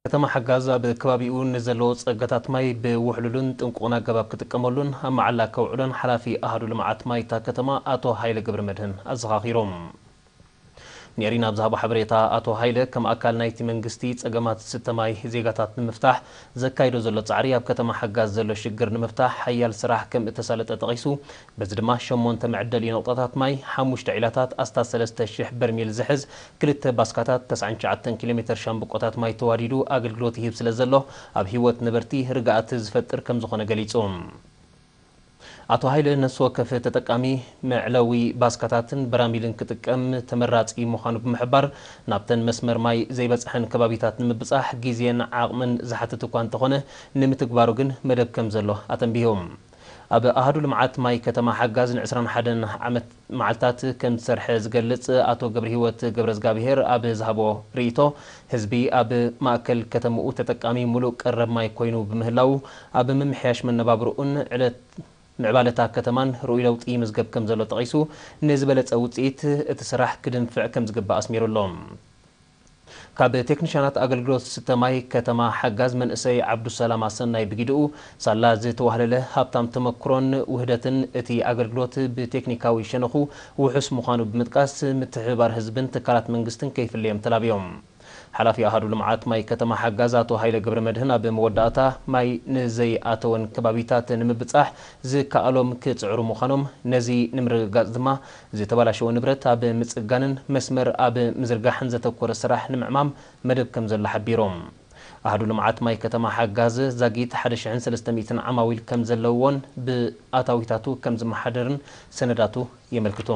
ከተማ ሓጋዝ ኣብ ከባቢኡ ንዘለዎ ጸጋታት ማይ ብውሕሉልን ጥንቁቕን ኣገባብ ክጥቀመሉን ኣብ መዓላ ከውዕሎን ሓላፊ ኣሃዱ ልምዓት ማይ እታ ከተማ ኣቶ ሃይለ ገብረመድህን ኣዘኻኺሮም። ኔሪና ኣብ ዝሃቦ ሓበሬታ፣ ኣቶ ሃይለ ከም ኣካል ናይቲ መንግስቲ ጸገማት ዝስተ ማይ ዜጋታት ንምፍታሕ ዘካይዶ ዘሎ ጻዕሪ፣ ኣብ ከተማ ሓጋዝ ዘሎ ሽግር ንምፍታሕ ሓያል ስራሕ ከም እተሳለጠ ጠቒሱ፣ በዚ ድማ ሸሞንተ መዐደሊ ነቑጣታት ማይ፣ ሓሙሽተ ዒላታት ኣስታት ሰለስተ ሽሕ በርሚል ዝሕዝ ክልተ ባስካታት፣ ተስዓን ትሽዓተን ኪሎ ሜተር ሻምብቆታት ማይ ተዋዲዱ ኣገልግሎት ይህብ ስለ ዘሎ፣ ኣብ ህይወት ነበርቲ ርግኣት ዝፈጥር ከም ዝኾነ ገሊጹ። ኣቶ ሃይለ ነፍሲ ወከፍ ተጠቃሚ መዕለዊ ባስካታትን በራሚልን ክጥቀም ተመራጺ ምዃኑ ብምሕባር፣ ናብተን መስመር ማይ ዘይበጽሐን ከባቢታት ንምብጻሕ ግዜን ዓቕምን ዝሓትት እኳ እንተኾነ፣ ንምትግባሩ ግን መደብ ከም ዘሎ ኣተንቢሆም። ኣብ ኣሃዱ ልምዓት ማይ ከተማ ሓጋዝ ን ዕስራን ሓደን ዓመት መዓልታት ከም ዝሰርሐ ዝገልጽ ኣቶ ገብረሂወት ገብረዝጋብሄር ኣብ ዝሃቦ ርእይቶ፣ ህዝቢ ኣብ ማእከል ከተምኡ ተጠቃሚ ሙሉእ ቀረብ ማይ ኮይኑ ብምህላዉ፣ ኣብ ምምሕያሽ መነባብርኡን ዕለት ምዕባለታ ከተማን ርኡይ ለውጢ ይምዝገብ ከም ዘሎ ጠቒሱ፣ ንዝበለጸ ውጽኢት እቲ ስራሕ ክድንፍዕ ከም ዝግባእ ኣስሚሩሎም። ካብ ቴክኒሻናት ኣገልግሎት ስተ ማይ ከተማ ሓጋዝ መንእሰይ ዓብዱሰላም ኣሰናይ ብጊድኡ፣ ሳላ ዝተዋህለለ ሃብታም ተመክሮን ውህደትን እቲ ኣገልግሎት ብቴክኒካዊ ሸነኹ ውሑስ ምዃኑ ብምጥቃስ፣ ምትሕብባር ህዝብን ትካላት መንግስትን ከይፍለዮም ተላብዮም። ሓላፊ ኣሃዱ ልምዓት ማይ ከተማ ሓጋዝ ኣቶ ሃይለ ገብረመድህን ኣብ መወዳእታ፣ ማይ ንዘይኣተወን ከባቢታት ንምብጻሕ ዝከኣሎም ክጽዕሩ ምዃኖም፣ ነዚ ንምርግጋጽ ድማ ዝተበላሸወ ንብረት ኣብ ምጽጋንን መስመር ኣብ ምዝርጋሕን ዘተኮረ ስራሕ ንምዕማም መደብ ከም ዘሎ ሓቢሮም። ኣሃዱ ልምዓት ማይ ከተማ ሓጋዝ ዛጊት ሓደ ሽሕን ሰለስተ ሚእትን ዓማዊል ከም ዘለውዎን ብኣታዊታቱ ከም ዝመሓደርን ሰነዳቱ የመልክቱ።